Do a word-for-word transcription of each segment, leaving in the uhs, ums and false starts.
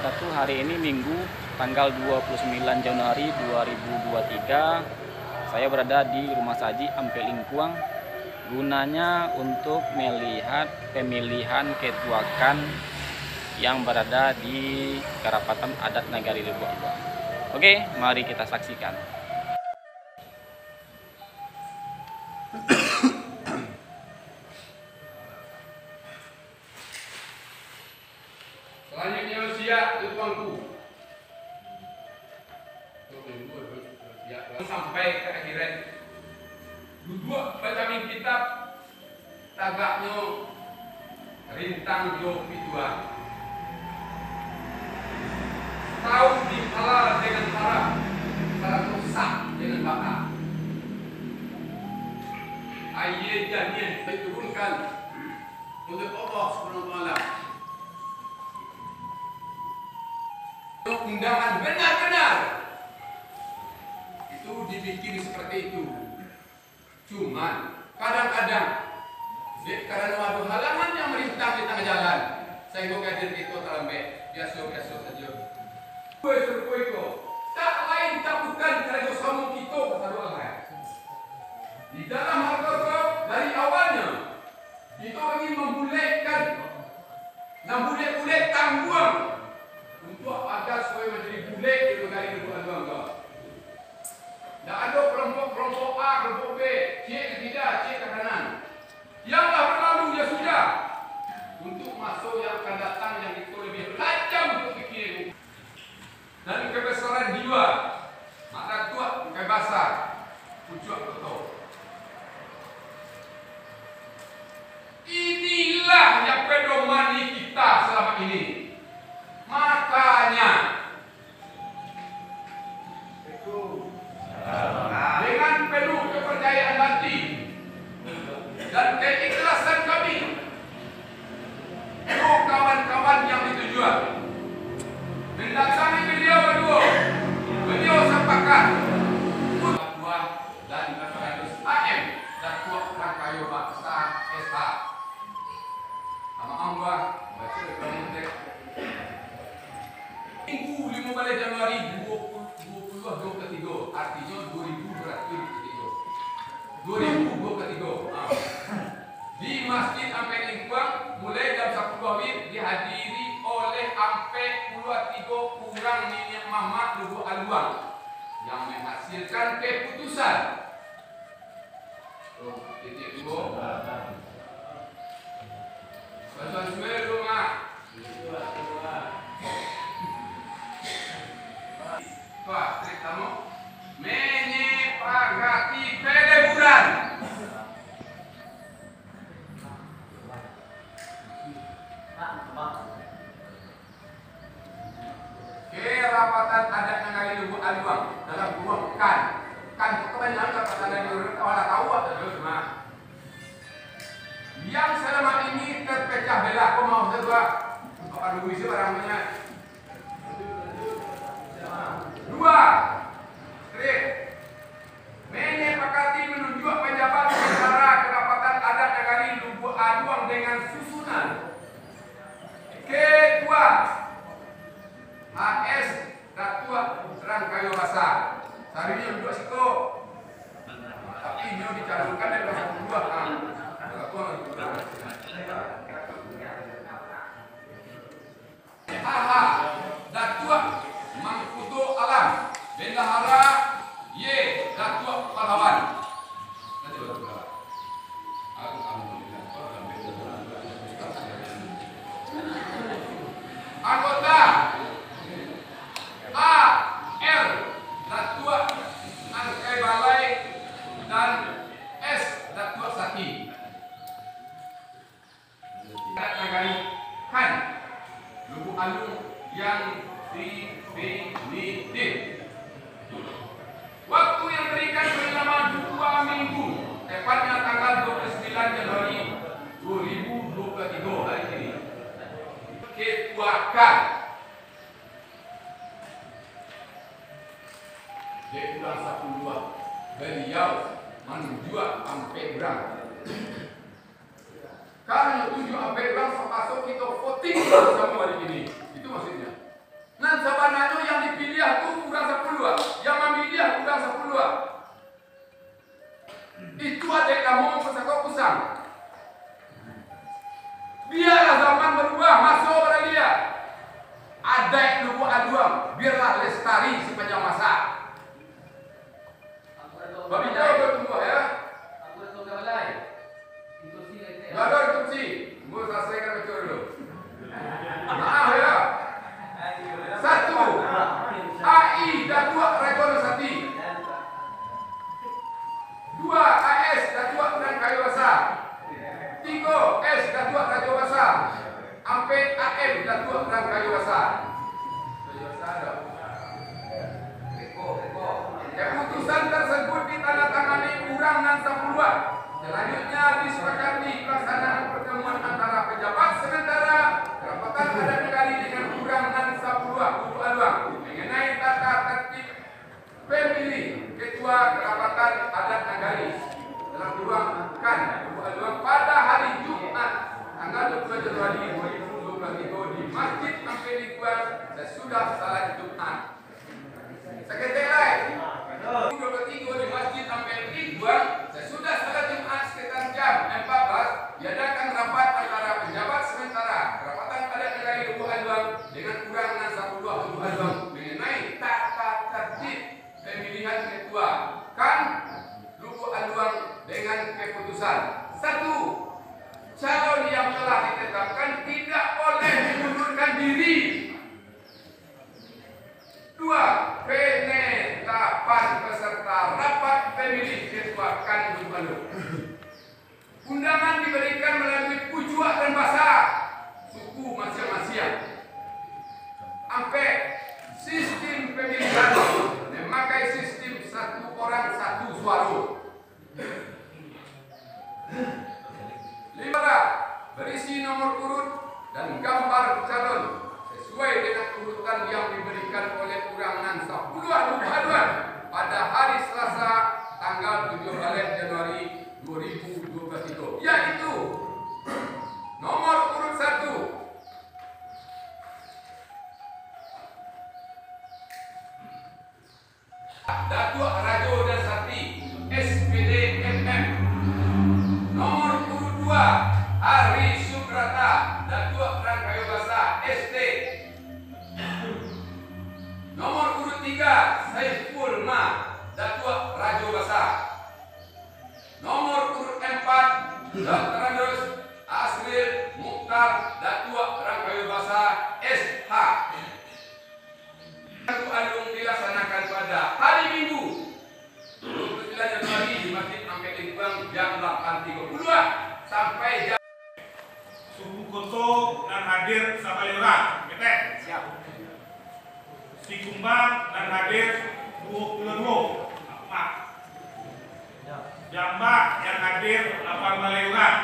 Satu hari ini Minggu, tanggal dua puluh sembilan Januari dua ribu dua tiga, saya berada di Rumah Saji Ampek Lingkuang, gunanya untuk melihat pemilihan ketuakan yang berada di Kerapatan Adat Nagari Lubuak Aluang. Oke, mari kita saksikan. Salanjuiknyo, siak tu tuanku. Sampai ka akhirat. Duduak bacamin kitab, tagaknyo rintang jo pituah. Tau di halal dengan haram, sarato sah dengan batal. Aia janiah diturunkan oleh Allah Subhanahu wa Taala. Undangan benar-benar itu dibikin seperti itu. Cuman, kadang-kadang, dek karano ado halangan yang marintang di tangah jalan, sainggo kadir kito talambek, biaso-biaso sajo. Kue sarupo iko, tak lain tak bukan karajo samo kito kasadonyo lai. Di dalam harato ko, dari awalnyo, kito ingin mambulekkan, nan bulek-bulek tangguang untuak agar supayo manjadi bulek di nagari Lubuak Aluang ko. Ndak ado kelompok-kelompok A, kelompok B, ciek ka kida, ciek ka kanan. Yang lah berlalu, ya sudah. Untuk maso yang akan datang, yang kito labiah tajam untuk pikia. Dan kebesaran jiwa, Mak Datuak Angkai Basa, Pucuak Koto. Inilah yang pedomani kita selama ini. Makanya, dengan penuh kepercayaan hati dan keikhlasan kami, duo kawan-kawan yang ditujuan, mendatangi beliau baduo, beliau sampaikan, Tuan dan Ratus A M, Datuak Rangkayo Basa S H. Sama Allah, baca dari komentar. Minggu limo baleh Januari duo puluah duo puluah duo puluah tigo, artinyo duo ribu duo ratus duo puluah tigo. Duo ribu duo puluah tigo. Ah. Di Masjid Ampek Lingkuang, mulai jam sapuluah wib, dihadiri oleh ampek puluah tigo urang niniak mamak Lubuak Aluang yang menghasilkan keputusan. Tuh, titik duo. Bantuan suwe dulu, Mak. Wah, trik tamu. Menyepakati peleburan. Kerapatan Adat Nagari Lubuak Aluang dalam kurung kan. Kan tu kebanyakan kerapatan dari urang kawan lah tahu apa tu, cuma yang selama ini terpecah belah, kok mau saya dua. Apa dulu isi barangnya? Dua. Straight. Menyepakati manunjuak panjabat bendahara Kerapatan Adat Nagari Lubuak Aluang dengan susunan. Ketua, H S Datuak Rangkayo Basa. Sarinyo duduak siko. Tapi inyo dicalonkan dari Pasar Buah. Ha. Datuak Rangkayo Basa. H H, Datuak Mangkuto Alam, Bendahara Y, Datuak Pahlawan. Anggota A L, Datuak Angkai Balai dan S, Datuak Sati. Adat Nagari, kan, Lubuak Aluang yang definitif. Waktu yang diberikan selama dua minggu, tepatnya tanggal dua puluh sembilan Januari dua ribu dua puluh tiga hari ini. Ketuakan. Dek urang sapuluah, baliau manunjuak ampek urang. Kalau tujuh ampek urang, terpaksa kita voting sama hari ini. Itu maksudnya. Sabananyo yang dipiliah tu urang sapuluah, yang mamiliah urang sapuluah. Itu adaik lamo pusako usang. Bialah zaman barubah, maso baralia. Adaik Lubuak Aluang bialah lestari sapanjang masa. Babida batumbuah, ya. Ndak ado instruksi. Ambo salasaikan baco dulu. Maaf, ya. Satu, A I Datuak Rajo Nusati. Dua, A S Datuak Rangkayo Basa. Tigo, S Datuak Rajo Basa. Ampek, A M Datuak Rangkayo Basa. Keputusan tersebut ditandatangani urang nan sapuluah. Selanjutnya disepakati pelaksanaan pertemuan antara pejabat sementara Kerapatan Adat Nagari dengan urang nan sapuluah Lubuak Aluang mengenai tata tertib pemilih ketua Kerapatan Adat Nagari, dalam kurung kan, Lubuak Aluang, pada hari Jumat, tanggal dua puluh Januari dua ribu dua puluh tiga, di Masjid Ampek Lingkuang, sesudah salat Jumat. Saketek lai, dua puluh tiga, di Masjid Ampek Lingkuang, sesudah salat Jumat sekitar jam empat belas, diadakan rapat antara pejabat sementara Kerapatan Adat Nagari Lubuak Aluang dengan urang nan sapuluah Lubuak Aluang mengenai tata tertib pemilihan ketua kan Lubuak Aluang dengan keputusan: satu, calon yang telah ditetapkan tidak boleh mengundurkan diri. Dua, penetapan peserta rapat pemilih ketua kan Lubuak Aluang. Undangan diberikan melalui pucuak dan basa suku masiang-masiang. Ampek, sistim pemilihan memakai sistim satu orang satu suaro. Lima, berisi nomor urut dan gambar calon sesuai dengan urutan yang diberikan oleh urang nan sapuluah Lubuak Aluang pada hari Selasa, tanggal tujuh baleh Januari dua ribu dua puluh tiga, yaitu nomor urut satu, Datuak Rajo Dasati, S P D, M M. Nomor urut dua, Ari Subrata, Datuak Rangkayo Basa, S T. Nomor urut tiga, Saiful Ma, Datuak Rajo Basa. Nomor urut empat, Doktorandus Asril Mukhtar, Datuak Rangkayo Basa, S H. Lubuak Aluang dilaksanakan pada hari Minggu, dua puluh sembilan Januari, di Masjid Ampek Lingkuang, jam lapan tiga puluh sampai jam Suku Koto nan hadir sabaleh urang, ketek. Siap. Sikumbang nan hadir duo puluah duo. Maaf. Jambak yang hadir lapan baleh urang.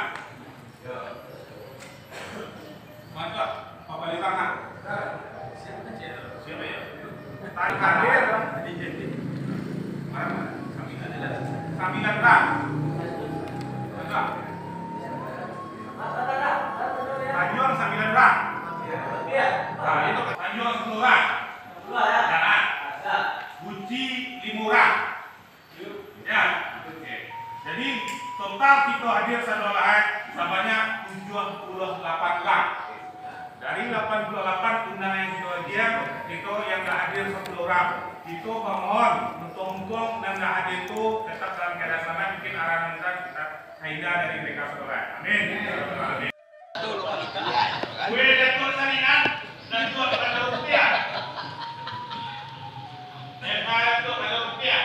Mantap, lapan baleh urang, ha? Siapa ya? Tadi hadir. Mana? Sambilan. Sambilan urang. Mantap. Tanjuang sambilan urang. Nah, itu Tanjuang sepuluh urang. Nah, Guci limo urang. Ya, oke. Jadi, total kito hadir sadoalahe sabanyak tujuah puluah lapan urang. Dari lapan puluah lapan undangan yang kito agiah, kito yang lah hadir sapuluah urang. Kito bamohon, untuang-untuang nan lah hadir tu tetap dalam keadaan selamat, mungkin arahan-arahan kita Aida dari B K Sekolah. Amin. Amin. Kue Datuk Salinan, Datuk Raja Rupiah. Datuk Raja Rupiah.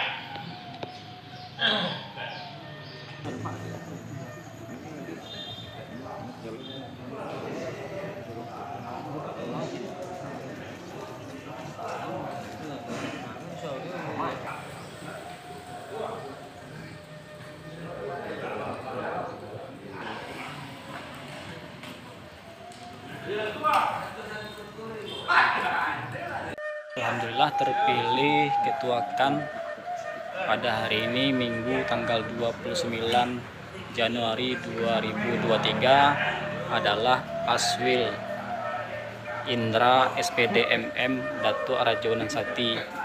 Alhamdulillah, terpilih ketua kan pada hari ini, Minggu, tanggal dua puluh sembilan Januari dua ribu dua puluh tiga, adalah Aswil Indra, S P D M M, Datuak Rajo Nan Sati.